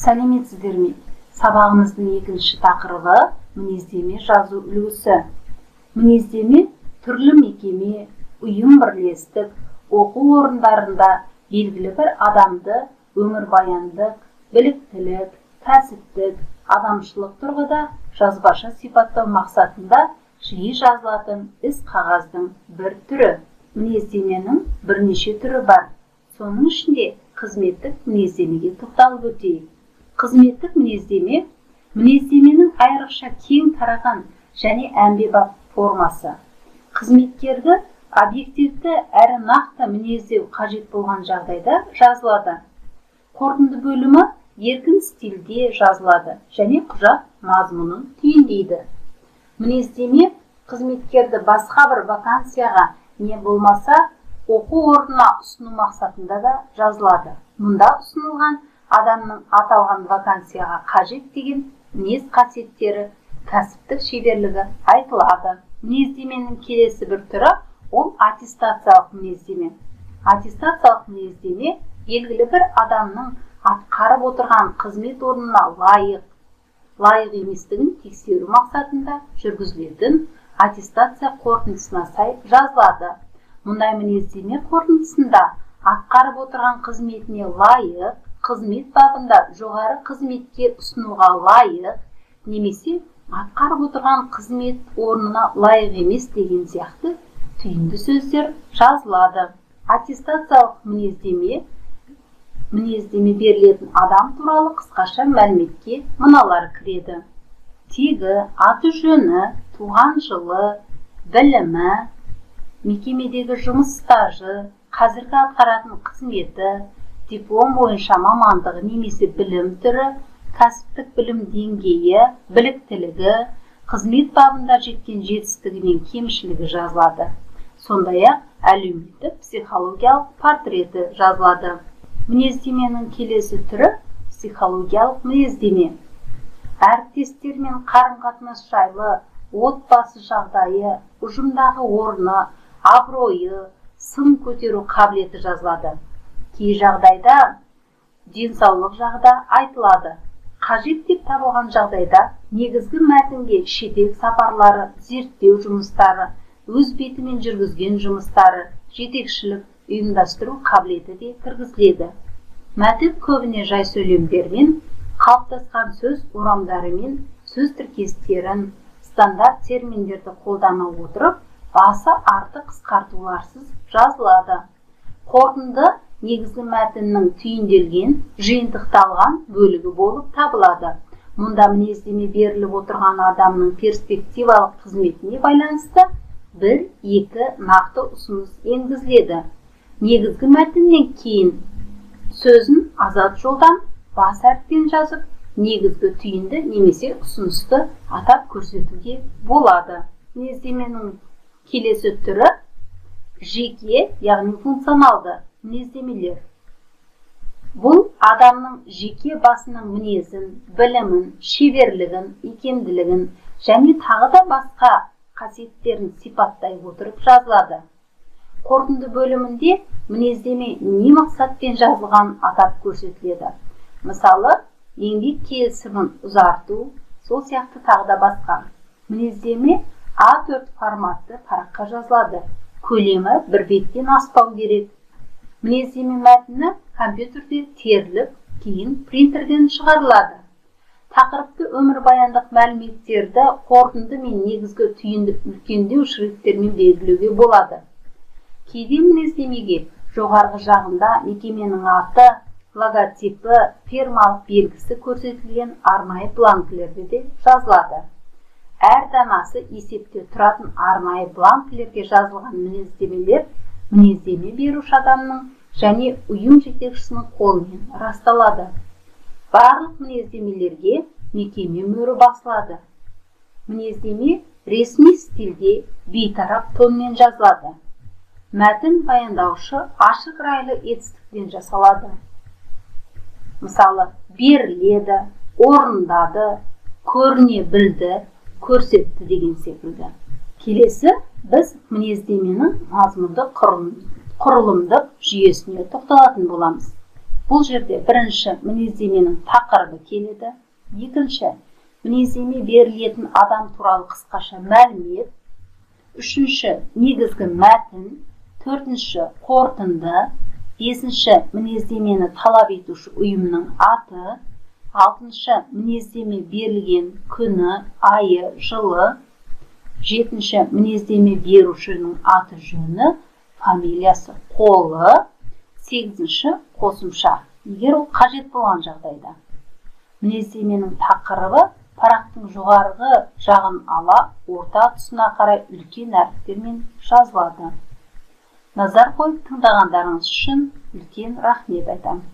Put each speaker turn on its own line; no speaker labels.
Сәлеметсіздер ме? Сабағымыздың екінші тақырыбы мінездеме жазу үлгісі. Мінездеме түрлі мекеме, ұйым, бірлестік, оқу орындарында белгілі бір адамды өмірбаяндық, біліктілік, кәсіптік, адамшылық тұрғыда жазбаша сипаттау мақсатында жиі жазылатын іс қағаздың бір түрі. Мінездеменің бірнеше түрі бар. Соның ішінде қызметтік мінездемеге тоқталып өтейік. Қызметтік мінездеме мінездеменің айрықша кең тараған және әмбебап формасы. Қызметкерді объективті әрі нақты мінездеу қажет болған жағдайда жазылады. Қорытынды бөлімі еркін стильде жазылады және құжат мазмұнын түйіндейді. Мінездеме қызметкерді басқа бір вакансияға не болмаса оқу орнына ұсыну мақсатында да жазылады. Мұнда ұсынылған адамның аталған вакансияға қажет деген мінез қасиеттері, кәсіптік шеберлігі айтылады. Мінездеменің келесі бір түрі ол аттестациялық мінездеме. Аттестациялық мінездеме белгілі бір адамның атқарып отырған қызмет орнына лайық, лайық еместігін тексеру мақсатында жүргізілетін аттестация қорытындысына сай жазылады. Мұндай мінездеме қорытындысында атқарып отырған қызметіне лайық, қызмет бабында жоғары қызметке ұсынуға лайық немесе атқарып отырған қызмет орнына лайық емес деген сияқты түйінді сөздер жазылады. Аттестациялық мінездеме берілетін адам туралы қысқаша мәліметке мыналар кіреді: тегі, аты жөні, туған жылы, білімі, мекемедегі жұмыс стажы, қазіргі атқаратын қызметі, диплом бойынша мамандығы немесе білім түрі, кәсіптік білім деңгейі, біліктілігі, қызмет бабында жеткен жетістігі мен кемшілігі жазылады. Сондай-ақ әлеуметтік психологиялық портреті жазылады. Мінездеменің келесі түрі психологиялық мінездеме. Әріптестермен қарым-қатынас жайлы, отбасы жағдайы, ұжымдағы орны, абыройы, сын көтеру қабілеті жазылады. Кей жағдайда денсаулық жағы да айтылады. Қажет деп табылған жағдайда негізгі мәтінге шетел сапарлары, зерттеу жұмыстары, өз бетімен жүргізген жұмыстары, жетекшілік, ұйымдастыру қабілеті де кіргізіледі. Мәтін көбіне жай сөйлемдермен, қалыптасқан сөз орамдарымен, сөз тіркестерін, стандарт терминдерді қолдана отырып, басы артық қысқартуларсыз жазылады. Қорытынды негізгі мәтіннің түйінделген, жиынтықталған бөлігі болып табылады. Мұнда мінездеме беріліп отырған адамның перспективалық қызметіне байланысты бір-екі нақты ұсыныс енгізіледі. Негізгі мәтіннен кейін сөзін азат жолдан бас әріппен жазып, негізгі түйінді немесе ұсынысты атап көрсетуге болады. Мінездеменің келесі түрі жеке, яғни функционалды мінездемелер. Бұл адамның жеке басының мінезін, білімін, шеберлігін, икемділігін және тағы да басқа қасиеттерін сипаттай отырып жазылады. Қорытынды бөлімінде мінездеме не мақсатпен жазылған атап көрсетіледі. Мысалы, еңбек келісімін ұзарту, сол сияқты тағы да басқа. Мінездеме А4 форматты параққа жазылады. Көлемі бір беттен аспау керек. Мінездеме мәтіні компьютерде теріліп, кейін принтерден шығарылады. Тақырыпты өмірбаяндық мәліметтерді қорытынды мен негізгі түйінді үлкендеу шрифттермен белгілеуге болады. Кейде мінездемеге жоғарғы жағында мекеменің аты, логотипі, фирмалық белгісі көрсетілген арнайы бланкілерде де жазылады. Әр данасы есепте тұратын арнайы бланкілерге жазылған мінездемелер мінездеме беруші адамның және ұйым жетекшісінің қолымен расталады. Барлық мінездемелерге мекеме мөрі басылады. Мінездеме ресми стильде бейтарап тонмен жазылады. Мәтін баяндаушы ашық райлы етістіктен жасалады. Мысалы, беріледі, орындады, көріне білді, көрсетті деген секілді. Келесі біз мінездеменің мазмұнды құрылымдық жүйесіне тоқталатын боламыз. Бұл жерде бірінші мінездеменің тақырыбы келеді, екінші мінездеме берілетін адам туралы қысқаша мәлімет, үшінші негізгі мәтін, төртінші қорытынды, бесінші мінездемені талап етуші ұйымның аты, алтыншы мінездеме берілген күні, айы, жылы, жетінші мінездеме берушінің аты жөні, фамилиясы, қолы, сегізінші қосымша, егер ол қажет болған жағдайда. Мінездеменің тақырыбы парақтың жоғарғы жағын ала орта тұсына қарай үлкен әріптермен жазылады. Назар қойып тыңдағандарыңыз үшін үлкен рахмет айтамын.